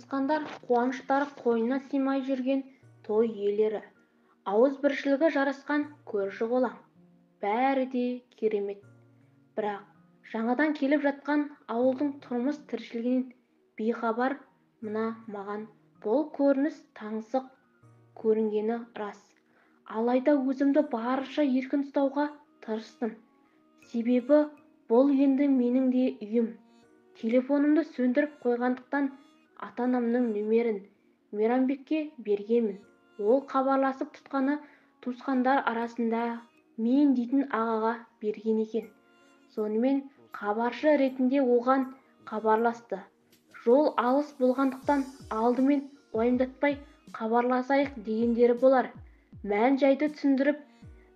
Туысқандар қуаныштары қойнына сыймай жүрген той иелері. Ауызбіршілігі жарасқан көрші-қолаң. Бәрі де керемет. Бірақ жаңадан келіп жатқан ауылдың тұрмыс тіршілігінен бейхабар мына маған бұл көрініс таңсық көрінгені рас. Алайда өзімді барынша еркін ұстауға тырыстым. Себебі бұл енді менің де үйім. Телефонымды сөндіріп қойғандықтан ата-анамның нөмерін Мейрамбекке бергенмін. Ол хабарласып тұтқаны туысқандар арасында мен дейтін ағаға берген екен. Сонымен хабаршы ретінде оған хабарласты. Жол алыс болғандықтан алдымен уайымдатпай хабарласайық дегендері болар. Мән-жайды түсіндіріп,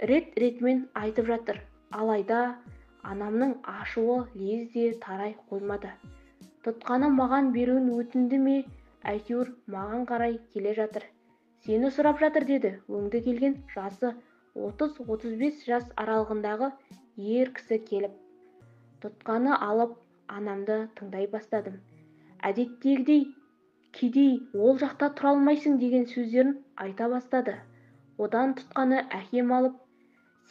рет-ретімен айтып жатыр. Алайда анамның ашуы лезде тарай қоймады. Тұтқаны маған беруін өтінді ме, әйтеуір маған қарай келе жатыр. Сені сұрап жатыр деді өңді келген жасы 30-35 жас аралығындағы ер кісі келіп. Тұтқаны алып, анамды тыңдай бастадым. Әдеттегідей кедей ол жақта тұра алмайсың деген сөздерін айта бастады. Одан тұтқаны әкем алып,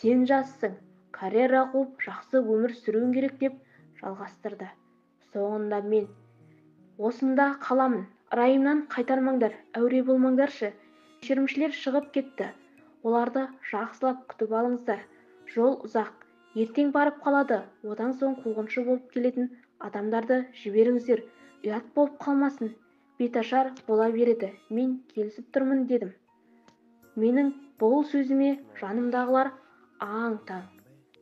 сен жассың, карьера қуып жақсы өмір сүруің керек деп жалғастырды. Соңында мен осында қаламын, райымнан қайтармаңдар, әуре болмаңдаршы. Кешірімшілер шығып кетті. Оларды жақсылап күтіп алыңыздар. Жол ұзақ, ертең барып қалады. Одан соң қуғыншы болып келетін адамдарды жіберіңіздер, ұят болып қалмасын. Беташар бола береді, мен келісіп тұрмын дедім. Менің бұл сөзіме жанымдағылар аң-таң.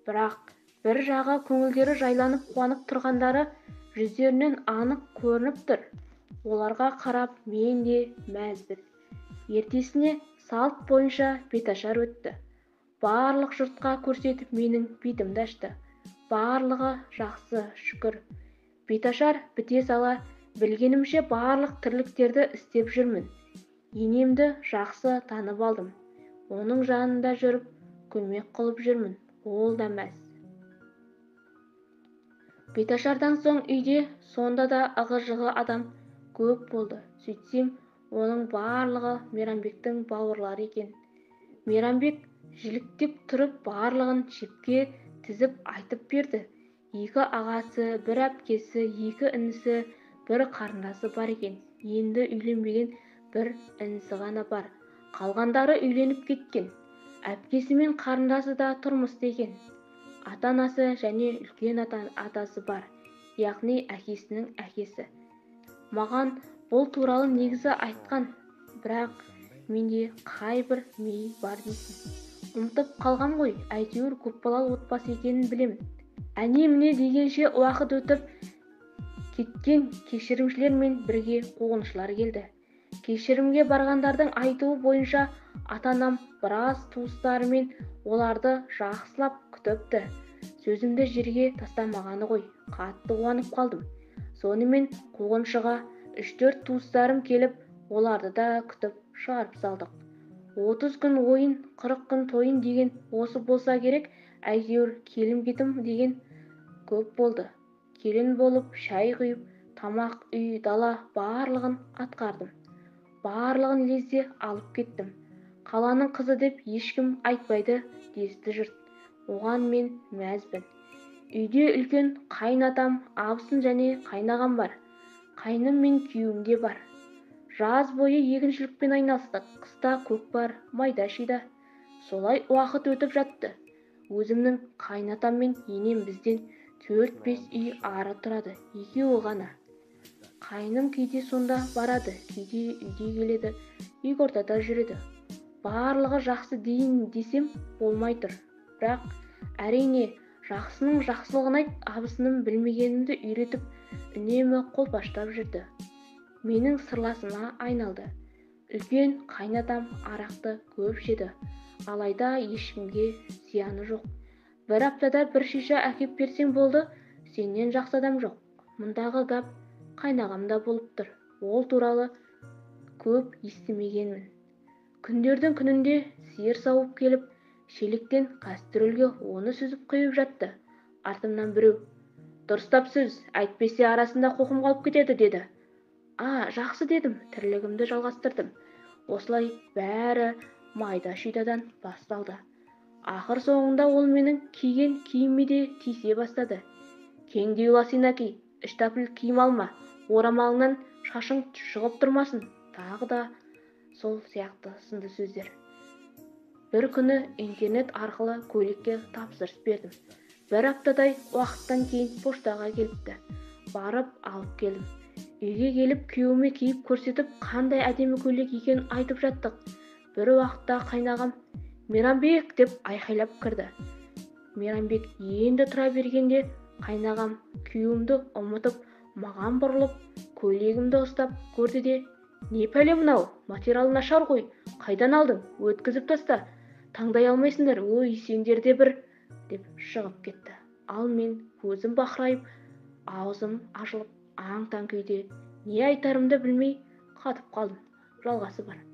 Бірақ бір жағы көңілдері жайланып қуанып тұрғандары жүздерінен анық көрініп тұр. Оларға қарап мен де мәзбін. Ертесіне салт бойынша беташар өтті. Барлық жұртқа көрсетіп менің бетімді ашты. Барлығы жақсы, шүкір. Беташар біте сала білгенімше барлық тірліктерді істеп жүрмін. Енемді жақсы танып алдым. Оның жанында жүріп көмек қылып жүрмін. Ол да мәз. Беташардан соң үйде сонда да ығы-жығы адам көп болды. Сөйтсем, оның барлығы Мейрамбектің бауырлары екен. Мейрамбек жіліктеп тұрып барлығын жіпке тізіп айтып берді. Екі ағасы, бір әпкесі, екі інісі, бір қарындасы бар екен. Енді үйленбеген бір інісі ғана бар. Қалғандары үйленіп кеткен. Әпкесі мен қарындасы да тұрмысты екен. Ата-анасы және үлкен атасы бар, яғни әкесінің әкесі. Маған бұл туралы негізі айтқан, бірақ менде қай бір ми бар дейсің. Ұмытып қалғам ғой, әйтеуір көпбалалы отбасы екенін білемін. Әне-міне дегенше уақыт өтіп кеткен кешірімшілер мен бірге қуғыншылар келді. Кешірімге барғандардың айтуы бойынша ата-анам біраз туыстарымен оларды жақсылап күтіпті. Сөзімді жерге тастамағаны ғой, қатты қуанып қалдым. Сонымен қуғыншыға 3-4 туыстарым келіп, оларды да күтіп шығарып салдық. 30 күн ойын, 40 күн тойын деген осы болса керек, әйтеуір келім-кетім деген көп болды. Келін болып, шай құйып, тамақ, үй, дала барлығын атқардым. Барлығын лезде алып кеттім. Қаланың қызы деп ешкім айтпайды десті жұрт. Оған мен мәзбін. Үйде үлкен қайынатам, абысын және қайнағам бар. Қайным мен күйеуім де бар. Жаз бойы егіншілікпен айналыстық. Қыста көкпар, майда-шида. Солай уақыт өтіп жатты. Өзімнің қайынатам мен енем бізден 4-5 үй ары тұрады, екеуі ғана. Қайным кейде сонда барады, кейде үйде келеді, үй ортада жүреді. Барлығы жақсы дейін десем болмай тұр. Бірақ әрине жақсының жақсылығын айт, абысыным білмегенімді үйретіп, үнемі қолпаштап жүрді. Менің сырласыма айналды. Үлкен қайнатам арақты көп жеді. Алайда ешкімге зияны жоқ. Бір аптада бір шиша әкеп берсең болды, сенен жақсы адам жоқ. Мұндағы гәп қайнағамда болып тұр. Ол туралы көп естімегенмін. Күндердің күнінде сиыр сауып келіп, шелектен кастрөлге оны сүзіп құйып жатты. Артымнан біреу, дұрыстап сүз, әйтпесе арасында қоқым қалып кетеді деді. А, жақсы дедім, тірлігімді жалғастырдым. Осылай бәрі майда-шүйдадан басталды. Ақыр соңында ол менің киген киіміме де тиісе бастады. Кеңдеу лосина ки, іштапіл киім алма, орамалыңнан шашың шығып тұрмасын. Тағы да сол сияқты сынды сөздер. Бір күні интернет арқылы көйлекке тапсырыс бердім. Бір аптадай уақыттан кейін поштаға келіпті. Барып алып келдім. Үйге келіп күйеуіме киіп көрсетіп, қандай әдемі көйлек екенін айтып жаттық. Бір уақытта қайнағам «Мейрамбек» деп айқайлап кірді. Мейрамбек енді тұра бергенде қайнағам күйеуімді ұмытып, маған бұрылып, көйлегімді ұстап көрді де, «Не пәле мынау, материалы нашар ғой, қайдан алдың, өткізіп таста, таңдай алмайсыңдар, ой, сендер де бір», деп шығып кетті. Ал мен көзім бақырайып, аузым ашылып, аң-таң күйде не айтарымды білмей қатып қалдым. Жалғасы бар.